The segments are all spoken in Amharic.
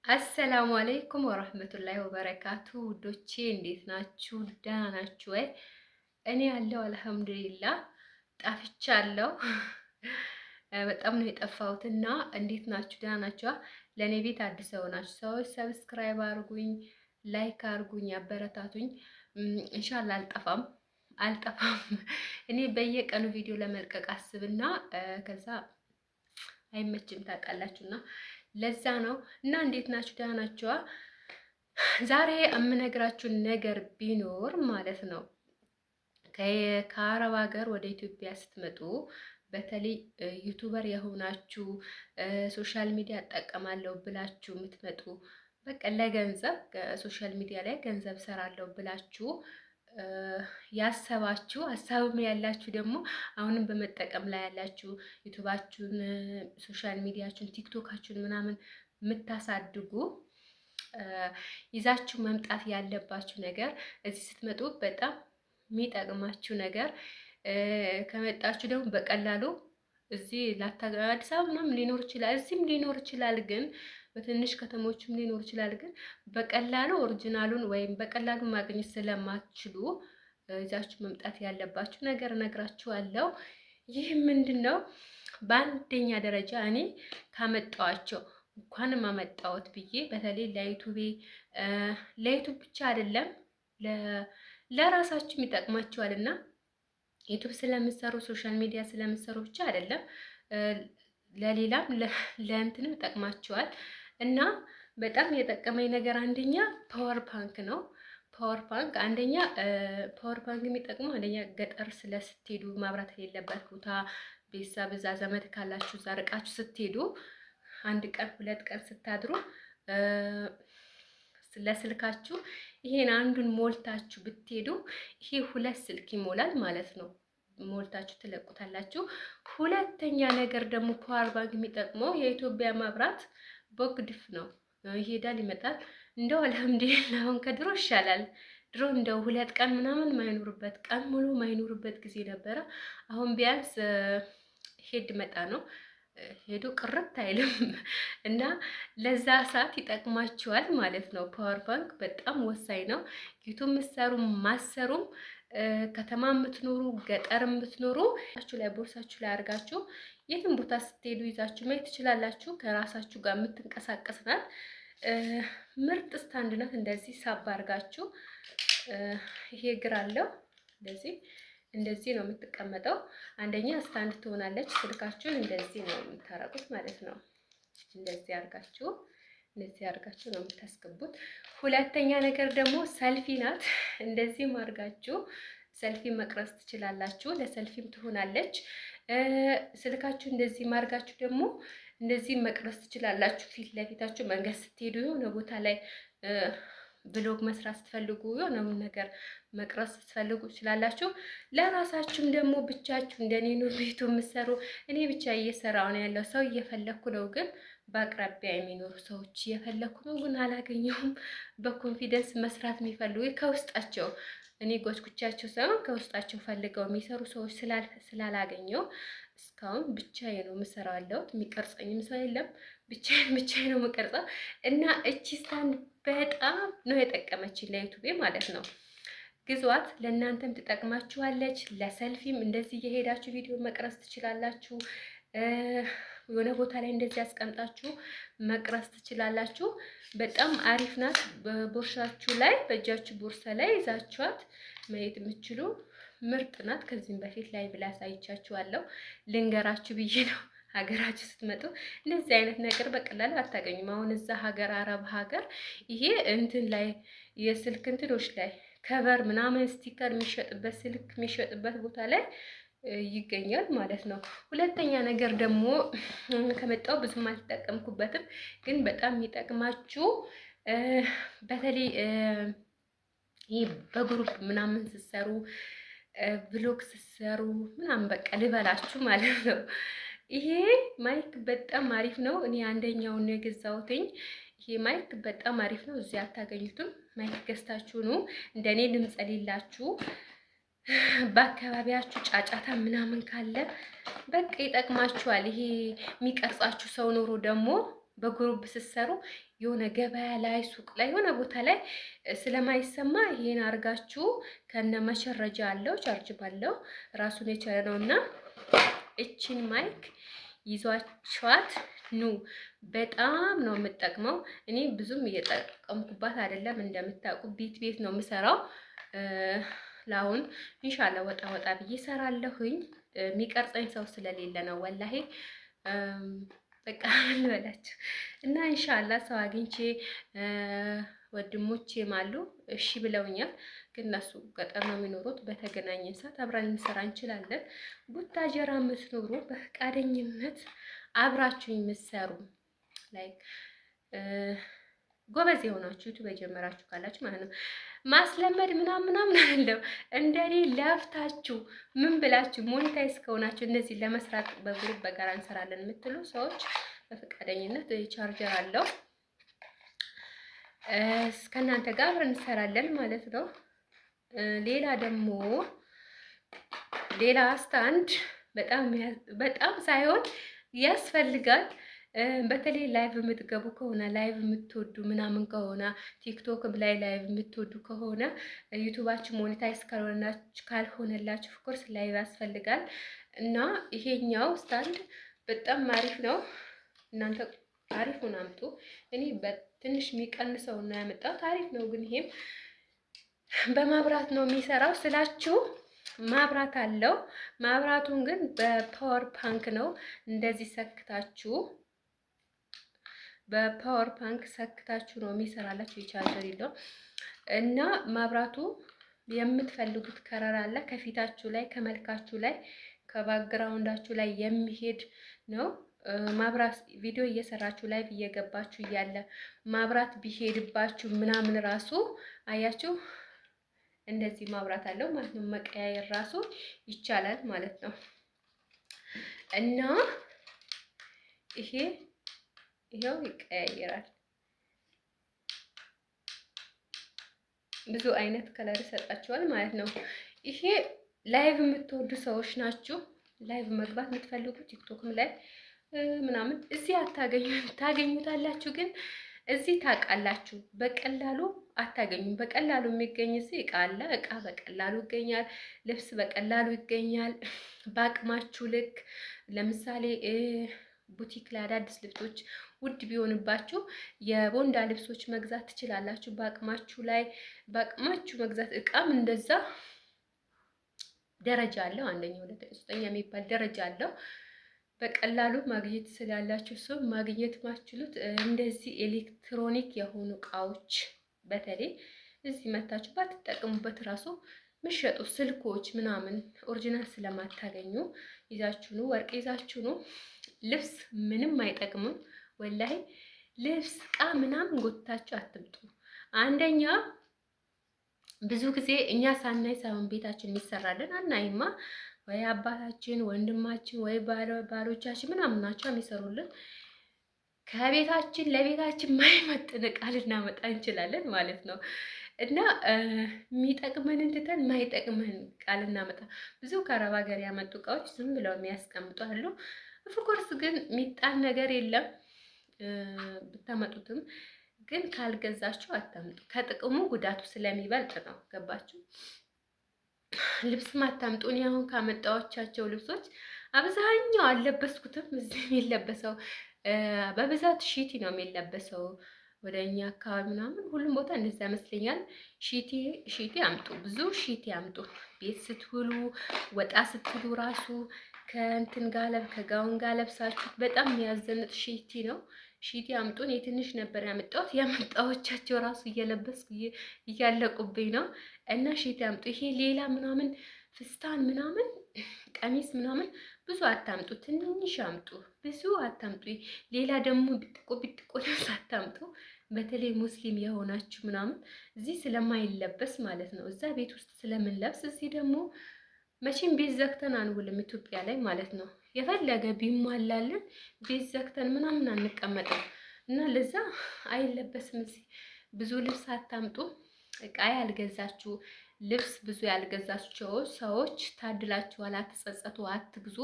السلام عليكم ورحمة الله وبركاته። ውዶቼ እንዴት ናችሁ? ደህና ናችሁ ወይ? እኔ ያለው الحمد لله። ጠፍቻለሁ፣ በጣም ነው የጠፋሁትና እንዴት ናችሁ? ደህና ናችሁ? ለእኔ ቤት አዲስ የሆናችሁ ሰዎች subscribe አድርጉኝ፣ like አድርጉኝ፣ አበረታቱኝ። إن شاء الله አልጠፋም አልጠፋም። እኔ በየቀኑ ቪዲዮ ለመልቀቅ አስብና ከዛ አይመችም ታውቃላችሁና ለዛ ነው። እና እንዴት ናችሁ? ደህና ናችኋ? ዛሬ የምነግራችሁ ነገር ቢኖር ማለት ነው ከአረብ ሀገር ወደ ኢትዮጵያ ስትመጡ በተለይ YouTuber የሆናችሁ social media እጠቀማለሁ ብላችሁ የምትመጡ፣ በቃ ለገንዘብ social media ላይ ገንዘብ ሰራለሁ ብላችሁ ያሰባችሁ፣ ሀሳብም ያላችሁ፣ ደግሞ አሁንም በመጠቀም ላይ ያላችሁ፣ ዩቱባችሁን፣ social media ችሁን፣ ቲክቶካችሁን ምናምን የምታሳድጉ፣ ይዛችሁ መምጣት ያለባችሁ ነገር፣ እዚህ ስትመጡ በጣም የሚጠቅማችሁ ነገር፣ ከመጣችሁ ደግሞ በቀላሉ እዚህ አዲስ አበባ ምናምን ሊኖር ይችላል፣ እዚህም ሊኖር ይችላል፣ ግን በትንሽ ከተሞችም ሊኖር ይችላል። ግን በቀላሉ original ኡን ወይም በቀላሉ ማግኘት ስለማትችሉ ይዛችሁ መምጣት ያለባችሁ ነገር እነግራችኋለሁ። ይህ ምንድን ነው? በአንደኛ ደረጃ እኔ ካመጣኋቸው እንኳንም አመጣሁት ብዬ፣ በተለይ ለዩቱቤ፣ ለዩቱብ ብቻ አይደለም፣ ለራሳችሁም ይጠቅማችኋልና፣ ዩቱብ ስለምሰሩ social media ስለምሰሩ ብቻ አይደለም፣ ለሌላም ለእንትንም ይጠቅማችኋል። እና በጣም የጠቀመኝ ነገር አንደኛ power bank ነው። Power bank፣ አንደኛ power bank የሚጠቅመው አንደኛ ገጠር ስለ ስትሄዱ፣ መብራት የሌለበት ቦታ፣ ቤተሰብ እዛ ዘመድ ካላችሁ እዛ ርቃችሁ ስትሄዱ፣ አንድ ቀን 2 ቀን ስታድሩ ለስልካችሁ ይሄን አንዱን ሞልታችሁ ብትሄዱ ይሄ ሁለት ስልክ ይሞላል ማለት ነው። ሞልታችሁ ትለቁታላችሁ። ሁለተኛ ነገር ደግሞ power bank የሚጠቅመው የኢትዮጵያ መብራት ቦግድፍ ነው፣ ይሄዳል ይመጣል። እንደው الحمد لله አሁን ከድሮ ይሻላል። ድሮ እንደው 2 ቀን ምናምን ማይኖርበት፣ ቀን ሙሉ ማይኖርበት ጊዜ ነበረ። አሁን ቢያንስ ሄድ መጣ ነው፣ ሄዶ ቅርት አይልም እና ለዛ ሰዓት ይጠቅማችኋል ማለት ነው። Power bank በጣም ወሳኝ ነው። ዩቱብ ምሰሩ ማሰሩም፣ ከተማ የምትኖሩ ገጠር የምትኖሩ ላይ ቦርሳችሁ ላይ አድርጋችሁ የትም ቦታ ስትሄዱ ይዛችሁ መሄድ ትችላላችሁ። ከራሳችሁ ጋር የምትንቀሳቀስ ናት። ምርጥ stand ናት። እንደዚህ ሳብ አድርጋችሁ ይሄ እግር አለው፣ እንደዚህ እንደዚህ ነው የምትቀመጠው። አንደኛ stand ትሆናለች። ስልካችሁን እንደዚህ ነው የምታረጉት ማለት ነው። እንደዚህ አድርጋችሁ ነው የምታስገቡት። ሁለተኛ ነገር ደግሞ ሰልፊ ናት። እንደዚህ አድርጋችሁ ሰልፊ መቅረጽ ትችላላችሁ። ለሰልፊም ትሆናለች። ስልካችሁ እንደዚህ ማርጋችሁ ደግሞ እንደዚህ መቅረጽ ትችላላችሁ። ፊት ለፊታችሁ መንገድ ስትሄዱ፣ የሆነ ቦታ ላይ vlog መስራት ስትፈልጉ፣ የሆነ ነገር መቅረጽ ስትፈልጉ ትችላላችሁ። ለራሳችሁም ደግሞ ብቻችሁ እንደኔ ኑ ቤቱ የምትሰሩ፣ እኔ ብቻ እየሰራሁ ነው ያለው፣ ሰው እየፈለኩ ነው፣ ግን በአቅራቢያ የሚኖሩ ሰዎች እየፈለኩ ነው፣ ግን አላገኘሁም። በ confidence መስራት የሚፈልጉ፣ ከውስጣቸው፣ እኔ ጎትጉቻቸው ሳይሆን ከውስጣቸው ፈልገው የሚሰሩ ሰዎች ስላላገኘው እስካሁን ብቻዬን ነው የምሰራው ያለሁት። የሚቀርጸኝም ሰው የለም። ብቻዬን ብቻዬን ነው የምቀርጸው እና እቺ stand በጣም ነው የጠቀመችኝ ለዩቱቤ ማለት ነው። ግዟት፣ ለእናንተም ትጠቅማችኋለች። ለሰልፊም እንደዚህ እየሄዳችሁ ቪዲዮ መቅረጽ ትችላላችሁ። የሆነ ቦታ ላይ እንደዚህ ያስቀምጣችሁ መቅረጽ ትችላላችሁ። በጣም አሪፍ ናት። በቦርሳችሁ ላይ፣ በእጃችሁ ቦርሳ ላይ ይዛችኋት መሄድ የምትችሉ ምርጥ ናት። ከዚህም በፊት ላይ ብላ አሳይቻችኋለሁ። ልንገራችሁ ብዬ ነው። ሀገራችሁ ስትመጡ እንደዚህ አይነት ነገር በቀላሉ አታገኙም። አሁን እዛ ሀገር፣ አረብ ሀገር ይሄ እንትን ላይ፣ የስልክ እንትኖች ላይ፣ cover ምናምን sticker የሚሸጥበት፣ ስልክ የሚሸጥበት ቦታ ላይ ይገኛል ማለት ነው። ሁለተኛ ነገር ደግሞ ከመጣው ብዙም አልተጠቀምኩበትም፣ ግን በጣም የሚጠቅማችሁ በተለይ ይህ በ group ምናምን ስትሰሩ፣ vlog ስትሰሩ ምናምን በቃ ልበላችሁ ማለት ነው። ይሄ mic በጣም አሪፍ ነው። እኔ አንደኛውን ነው የገዛሁትኝ። ይሄ mic በጣም አሪፍ ነው። እዚህ አታገኙትም። Mic ገዝታችሁ ነው፣ እንደኔ ድምፅ የሌላችሁ፣ በአካባቢያችሁ ጫጫታ ምናምን ካለ በቃ ይጠቅማችኋል። ይሄ የሚቀርጻችሁ ሰው ኖሮ ደግሞ በ group ስትሰሩ የሆነ ገበያ ላይ፣ ሱቅ ላይ፣ የሆነ ቦታ ላይ ስለማይሰማ ይሄን አድርጋችሁ ከነ መቸረጃ አለው፣ ቻርጅ ባለው ራሱን የቻለ ነው እና እችን mic ይዟችኋት ኑ። በጣም ነው የምጠቅመው። እኔ ብዙም እየጠቀምኩባት አይደለም፣ እንደምታውቁ ቤት ቤት ነው የምሰራው። ለአሁን ኢንሻአላህ ወጣ ወጣ ብዬ እሰራለሁኝ። የሚቀርጸኝ ሰው ስለሌለ ነው ወላሂ፣ በቃ ምን ልበላችሁ እና ኢንሻአላህ ሰው አግኝቼ፣ ወንድሞቼም አሉ እሺ ብለውኛል። ግን እነሱ ገጠር ነው የሚኖሩት። በተገናኘን ሰዓት አብረን እንሰራ እንችላለን። ቡታጀራ የምትኖሩ በፈቃደኝነት አብራችሁ የምትሰሩ፣ like ጎበዝ የሆናችሁ፣ ዩቱብ የጀመራችሁ ካላችሁ ማለት ነው። ማስለመድ ምናምን ምናምን አይደለም። እንደኔ ለፍታችሁ ምን ብላችሁ monetize ከሆናችሁ እነዚህ ለመስራት በ group በጋራ እንሰራለን የምትሉ ሰዎች በፈቃደኝነት፣ ቻርጀር አለው፣ ከእናንተ ጋር አብረን እንሰራለን ማለት ነው። ሌላ ደግሞ ሌላ stand በጣም፣ በጣም ሳይሆን ያስፈልጋል። በተለይ live የምትገቡ ከሆነ፣ live የምትወዱ ምናምን ከሆነ፣ ቲክቶክም ላይ live የምትወዱ ከሆነ፣ ዩቱባችሁ monetize ካልሆነላችሁ of course live ያስፈልጋል እና ይሄኛው stand በጣም አሪፍ ነው። እናንተ አሪፉን አምጡ። እኔ በትንሽ የሚቀንሰው እና ያመጣሁት አሪፍ ነው፣ ግን ይሄም በማብራት ነው የሚሰራው ስላችሁ ማብራት አለው። ማብራቱን ግን በ power bank ነው፣ እንደዚህ ሰክታችሁ፣ በ power bank ሰክታችሁ ነው የሚሰራላችሁ። የቻርጀር የለውም እና ማብራቱ የምትፈልጉት color አለ፣ ከፊታችሁ ላይ፣ ከመልካችሁ ላይ፣ ከ background ኣችሁ ላይ የሚሄድ ነው። ማብራት ቪዲዮ እየሰራችሁ live እየገባችሁ እያለ ማብራት ቢሄድባችሁ ምናምን ራሱ አያችሁ እንደዚህ ማብራት አለው ማለት ነው። መቀያየር ራሱ ይቻላል ማለት ነው። እና ይሄ ይሄው ይቀያየራል። ብዙ አይነት color ይሰጣችኋል ማለት ነው። ይሄ live የምትወዱ ሰዎች ናችሁ። Live መግባት የምትፈልጉ ቲክቶክም ላይ ምናምን እዚህ አታገኙ፣ ታገኙታላችሁ፣ ግን እዚህ ታውቃላችሁ በቀላሉ አታገኙም። በቀላሉ የሚገኝ እዚህ እቃ አለ። እቃ በቀላሉ ይገኛል። ልብስ በቀላሉ ይገኛል። በአቅማችሁ ልክ ለምሳሌ ቡቲክ ላይ አዳዲስ ልብሶች ውድ ቢሆንባችሁ የቦንዳ ልብሶች መግዛት ትችላላችሁ። በአቅማችሁ ላይ በአቅማችሁ መግዛት፣ እቃም እንደዛ ደረጃ አለው። አንደኛ፣ ሁለተኛ፣ ሶስተኛ የሚባል ደረጃ አለው። በቀላሉ ማግኘት ስላላችሁ ሰው ማግኘት ማትችሉት እንደዚህ ኤሌክትሮኒክ የሆኑ እቃዎች፣ በተለይ እዚህ መታችሁ ባትጠቀሙበት ራሱ ምሸጡ ስልኮች ምናምን original ስለማታገኙ ይዛችሁ ኑ፣ ወርቅ ይዛችሁ ኑ። ልብስ ምንም አይጠቅምም። ወላሂ ልብስ እቃ ምናምን ጎትታችሁ አትምጡ። አንደኛ ብዙ ጊዜ እኛ ሳናይ ሳይሆን ቤታችን የሚሰራልን አናይማ፣ ወይ አባታችን፣ ወንድማችን፣ ወይ ባሎቻችን ምናምን ናቸው የሚሰሩልን። ከቤታችን ለቤታችን ማይመጥን እቃ ልናመጣ እንችላለን ማለት ነው። እና የሚጠቅመንን ትተን ማይጠቅመን እቃ ልናመጣ፣ ብዙ ከአረብ ሀገር ያመጡ እቃዎች ዝም ብለው የሚያስቀምጡ አሉ። Of course ግን የሚጣል ነገር የለም ብታመጡትም፣ ግን ካልገዛችሁ አታምጡ። ከጥቅሙ ጉዳቱ ስለሚበልጥ ነው። ገባችሁ? ልብስም አታምጡ። እኔ አሁን ካመጣኋቸው ልብሶች አብዛኛው አልለበስኩትም። እዚህ የሚለበሰው በብዛት ሺቲ ነው የሚለበሰው ወደ እኛ አካባቢ ምናምን ሁሉም ቦታ እንደዛ ይመስለኛል። ሺቲ ሺቲ አምጡ፣ ብዙ ሺቲ አምጡ። ቤት ስትውሉ፣ ወጣ ስትሉ ራሱ ከእንትን ጋር ከጋውን ጋር ለብሳችሁ በጣም የሚያዘንጥ ሺቲ ነው። ሺቲ አምጡ። እኔ ትንሽ ነበር ያመጣሁት። ያመጣኋቸው ራሱ እየለበስኩ እያለቁብኝ ነው። እና ሺቲ አምጡ። ይሄ ሌላ ምናምን ፍስታን ምናምን ቀሚስ ምናምን ብዙ አታምጡ፣ ትንሽ አምጡ፣ ብዙ አታምጡ። ሌላ ደግሞ ቢጥቆ ቢጥቆ ልብስ አታምጡ። በተለይ ሙስሊም የሆናችሁ ምናምን እዚህ ስለማይለበስ ማለት ነው። እዛ ቤት ውስጥ ስለምንለብስ እዚህ ደግሞ መቼም ቤት ዘግተን አንውልም፣ ኢትዮጵያ ላይ ማለት ነው። የፈለገ ቢሟላልን ቤት ዘግተን ምናምን አንቀመጥም እና ለዛ አይለበስም። እዚህ ብዙ ልብስ አታምጡ። እቃ ያልገዛችሁ፣ ልብስ ብዙ ያልገዛችሁ ሰዎች ታድላችኋል። አትጸጸቱ፣ አትግዙ።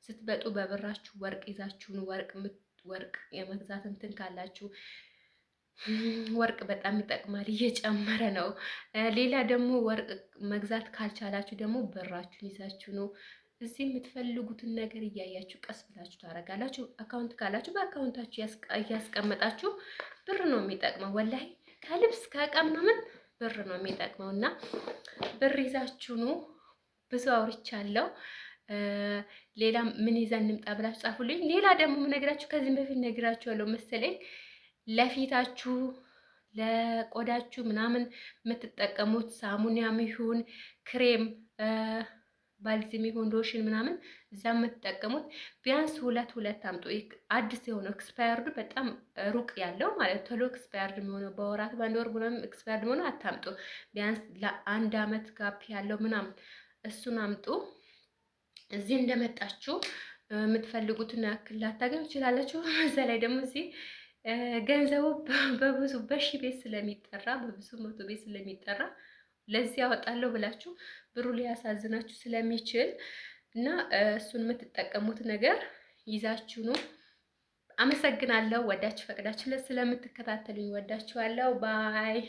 ስትበጡ በብራችሁ ወርቅ ይዛችሁን ወርቅ ወርቅ የመግዛት እንትን ካላችሁ ወርቅ በጣም ይጠቅማል፣ እየጨመረ ነው። ሌላ ደግሞ ወርቅ መግዛት ካልቻላችሁ ደግሞ ብራችሁን ይዛችሁ ነው እዚህ የምትፈልጉትን ነገር እያያችሁ ቀስ ብላችሁ ታደርጋላችሁ። Account ካላችሁ በ account ኣችሁ እያስቀመጣችሁ ብር ነው የሚጠቅመው። ወላሂ ከልብስ ከእቃ ምናምን ብር ነው የሚጠቅመው እና ብር ይዛችሁ ኑ። ብዙ አውርቻለሁ። ሌላ ምን ይዘን እንምጣ ብላችሁ ጻፉልኝ። ሌላ ደግሞ የምነግራችሁ ከዚህም በፊት ነግራችኋለሁ መሰለኝ፣ ለፊታችሁ ለቆዳችሁ ምናምን የምትጠቀሙት ሳሙናም ይሁን ክሬም፣ ባልዚም ይሁን ሎሽን ምናምን እዛ የምትጠቀሙት ቢያንስ ሁለት ሁለት አምጡ። አዲስ የሆነው expired ኡ በጣም ሩቅ ያለው ማለት ቶሎ expired የሚሆነው በወራት በአንድ ወር ምናምን expired የሚሆነው አታምጡ። ቢያንስ ለአንድ አመት gap ያለው ምናምን እሱን አምጡ። እዚህ እንደመጣችሁ የምትፈልጉትን ያክል ላታገኙ ትችላላችሁ። እዛ ላይ ደግሞ እዚህ ገንዘቡ በብዙ በሺ ቤት ስለሚጠራ፣ በብዙ መቶ ቤት ስለሚጠራ ለዚህ ያወጣለሁ ብላችሁ ብሩ ሊያሳዝናችሁ ስለሚችል እና እሱን የምትጠቀሙት ነገር ይዛችሁ ነው። አመሰግናለሁ። ወዳችሁ ፈቅዳችሁ ስለምትከታተሉኝ ወዳችኋለሁ። Bye.